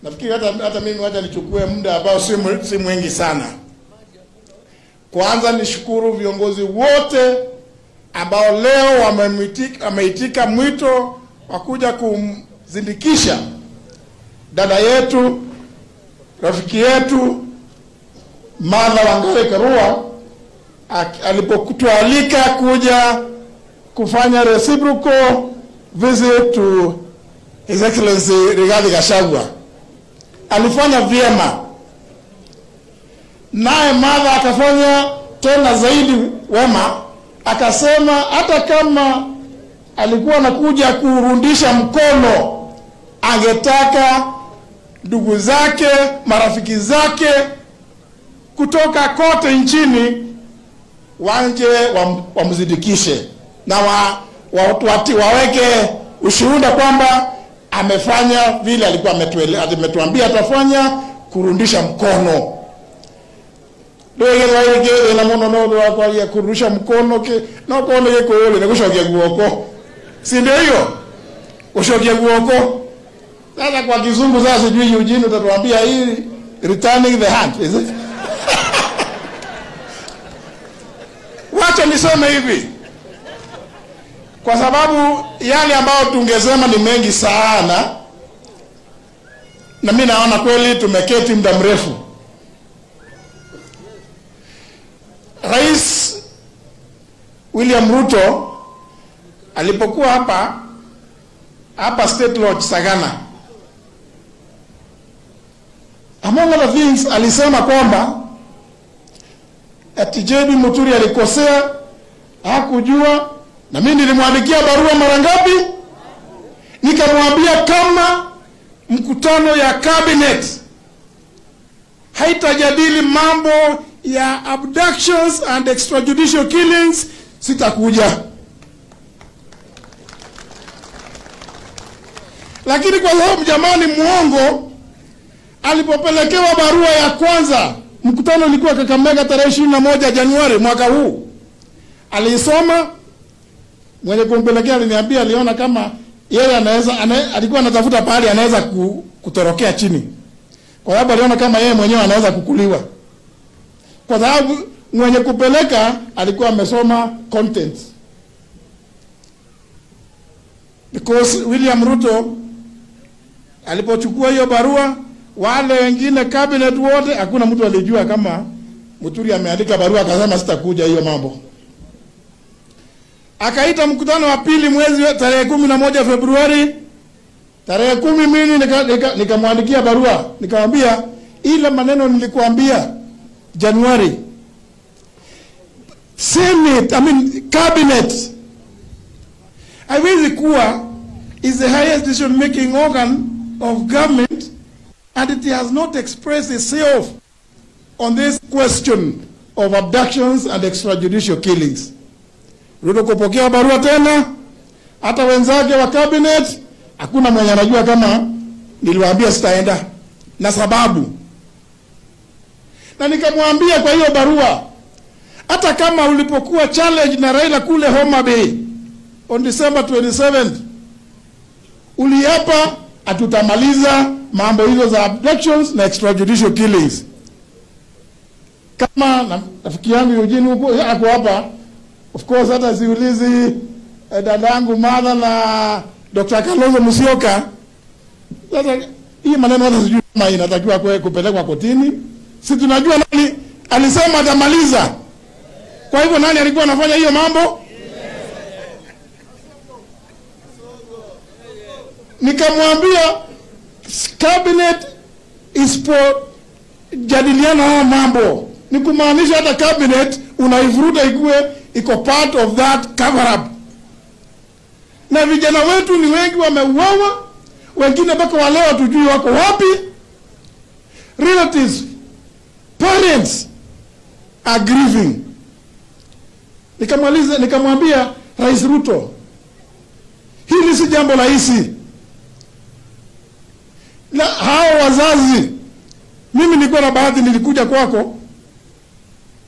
Nafikiri hata mimi wacha nichukue muda ambao si mwingi sana. Kwanza nishukuru viongozi wote ambao leo wameitika mwito wa kuja kumzindikisha dada yetu, rafiki yetu Martha Wangari Karua alipotualika kuja kufanya reciprocal visit to His Excellency Rigathi Gachagua. Alifanya vyema, naye Martha akafanya tena zaidi wema, akasema hata kama alikuwa anakuja kurudisha mkono, angetaka ndugu zake, marafiki zake kutoka kote nchini wanje wamzidikishe na waweke ushuhuda kwamba amefanya vile alikuwa ametuambia atafanya, kurudisha mkono. Ndio kurudisha mkono ke no kone ke ne kushogia guoko. Si ndio hiyo? Kushogia guoko. Sasa kwa kizungu sasa sijui Eugene utatuambia hii returning the hand, is it? Wacha niseme hivi, kwa sababu yale ambayo tungesema ni mengi sana, na mimi naona kweli tumeketi muda mrefu. Rais William Ruto alipokuwa hapa State Lodge Sagana, among other things alisema kwamba ati JB Muturi alikosea, hakujua, na mimi nilimwandikia barua mara ngapi? Nikamwambia kama mkutano ya cabinet haitajadili mambo ya abductions and extrajudicial killings, sitakuja. Lakini kwa sababu jamani muongo, alipopelekewa barua ya kwanza, mkutano ulikuwa Kakamega tarehe 21 Januari mwaka huu, alisoma. Mwenye kumpelekea aliniambia aliona kama yeye anaweza, alikuwa anatafuta pahali anaweza kutorokea chini, kwa sababu aliona kama yeye mwenyewe anaweza kukuliwa, kwa sababu mwenye kupeleka alikuwa amesoma content. Because William Ruto alipochukua hiyo barua, wale wengine cabinet wote hakuna mtu alijua kama Muturi ameandika barua akasema sitakuja hiyo mambo. Akaita mkutano wa pili mwezi tarehe 11 Februari. Tarehe 10 mimi nikamwandikia barua, nikamwambia ile maneno nilikuambia Januari, Senate, I mean cabinet haiwezi kuwa is the highest decision making organ of government and it has not expressed itself on this question of abductions and extrajudicial killings. Ruto kupokea barua tena, hata wenzake wa cabinet hakuna mwenye anajua kama niliwaambia sitaenda na sababu. Na nikamwambia kwa hiyo barua, hata kama ulipokuwa challenge na Raila kule Homa Bay on December 27th, uliapa atutamaliza mambo hizo za abductions na extrajudicial killings. Kama rafiki yangu Eugene huko ako hapa, of course hata siulizi dadangu Martha na Dr. Kalonzo Musyoka. Sasa hii maneno hata sijui kama inatakiwa kupelekwa kotini. Si tunajua nani alisema atamaliza. Kwa hivyo nani alikuwa anafanya hiyo mambo? Nikamwambia cabinet isipojadiliana haya mambo, ni kumaanisha hata cabinet unaivuruta ikue iko part of that cover up. Na vijana wetu ni wengi wameuawa, wengine mpaka wa leo hatujui wako wapi. Relatives, parents are grieving. Nikamaliza, nikamwambia Rais Ruto, hili si jambo rahisi. Na hao wazazi, mimi nilikuwa na bahati, nilikuja kwako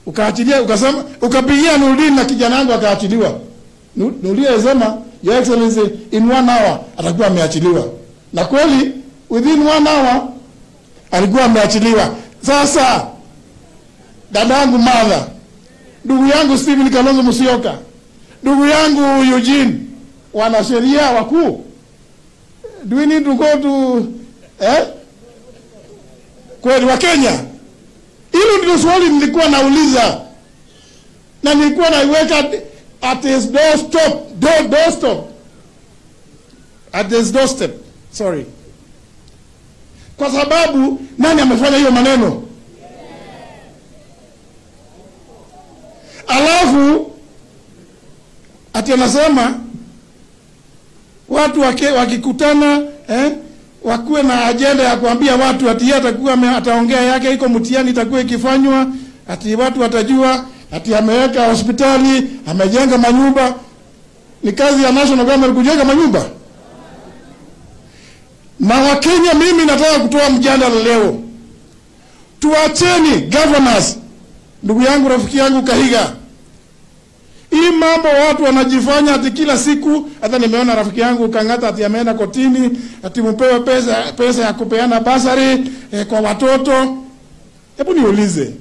ukaachilia, ukasema, ukapigia Nurdin na kijana wangu akaachiliwa. Nurdin alisema Your Excellency, in 1 hour atakuwa ameachiliwa. Na kweli within 1 hour Alikuwa ameachiliwa. Sasa dadangu Martha, ndugu yangu Stephen Kalonzo Musyoka, ndugu yangu Eugene, wanasheria wakuu, do we need to go to kweli wa Kenya? Hilo ndilo swali nilikuwa nauliza, na nilikuwa naiweka at his doorstep, doorstep, at his doorstep, sorry. Kwa sababu nani amefanya hiyo maneno? Alafu ati anasema watu wakikutana wakuwe na agenda ya kuambia watu ati yeye atakuwa ataongea yake, iko mtihani itakuwa ikifanywa, ati watu watajua ati ameweka hospitali, amejenga manyumba. Ni kazi ya national government kujenga manyumba? Na Wakenya, mimi nataka kutoa mjadala leo. Tuacheni governors, ndugu yangu, rafiki yangu Kahiga. Hii mambo watu wanajifanya ati kila siku, hata nimeona rafiki yangu Kangata ati ameenda kotini, ati mpewe pesa ya kupeana basari kwa watoto. Hebu niulize.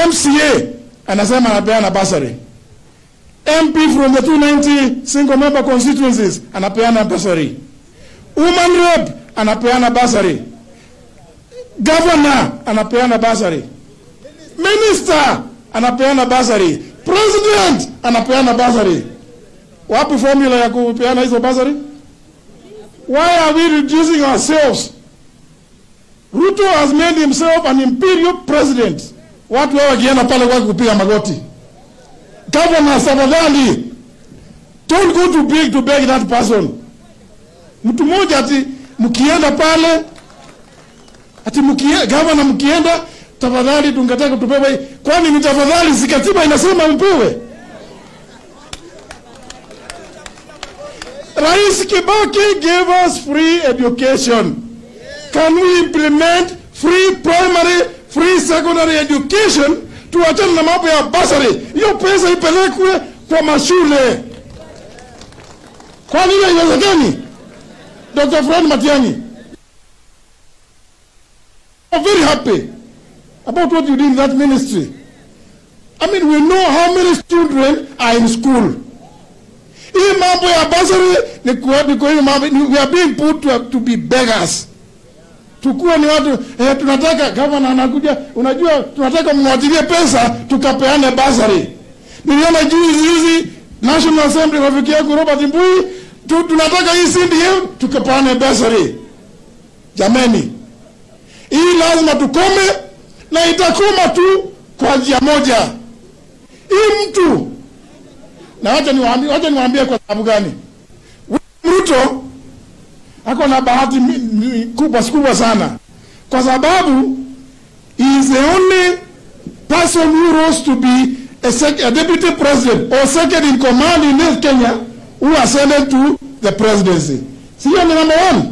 MCA anasema anapeana basari. MP from the 290 single member constituencies anapeana basari. Woman rep anapeana basari. Governor anapeana basari. Minister anapeana basari. President anapeana basari. Wapi formula ya kupeana hizo basari? Why are we reducing ourselves? Ruto has made himself an imperial president. Watu wao wakienda pale kwa kupiga magoti. Governor, tafadhali, don't go to beg to beg that person. Mtu mmoja ati mkienda pale, ati governor mkienda, tafadhali tungetaka tupewe. Kwani ni tafadhali, si katiba inasema mpewe? Rais Kibaki gave us free education. Can we implement free primary, free secondary education? Tuachane na mambo ya basari. Hiyo pesa ipelekwe kwa mashule. Kwani hiyo haiwezekani? Dr. Fred Matiang'i, I'm very happy about what you did in that ministry. I mean, we know how many children are in school. Hii mambo ya basari ni kwa hiyo mambo, we are being put to be beggars. Tukua ni watu, tunataka, governor anakuja, unajua, tunataka mwachilie pesa, tukapeane basari. Niliona juzi National Assembly rafiki yangu Robert Mbui, tunataka hii CDF, tukapeane basari. Jameni, hii lazima tukome, na itakoma tu kwa njia moja. Hii mtu, na wacha niwaambie kwa sababu gani. Ruto ako na bahati kubwa sana, kwa sababu he is the only person who rose to be a deputy president or second in command in this Kenya who ascended to the presidency. Sio ni number one.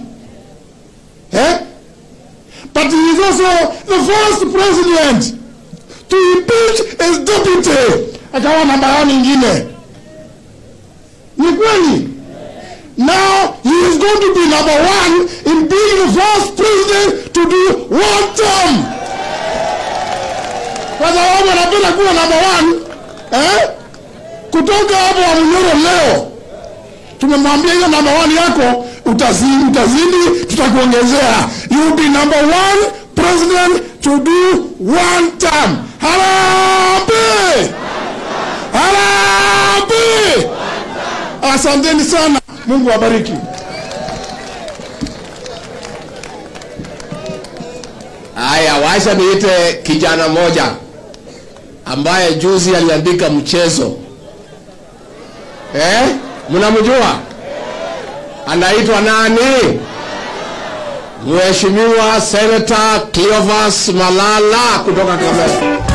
But he is also the first president to impeach his deputy. Akawa number one ingine. Ni kweli? Now he is going to be number one in being the first president to do one term. Kwa sababu anapenda kuwa number one, Kutoka hapo wa Munyoro leo, tumemwambia hiyo number one yako utazidi, tutakuongezea. You will be number one president to do one term. Harambee! Harambee! Asanteni sana. Mungu awabariki. Haya, wacha niite kijana moja ambaye juzi aliandika mchezo. Mnamjua? Anaitwa nani? Mheshimiwa Senator Cleophas Malala kutoka Kakamega.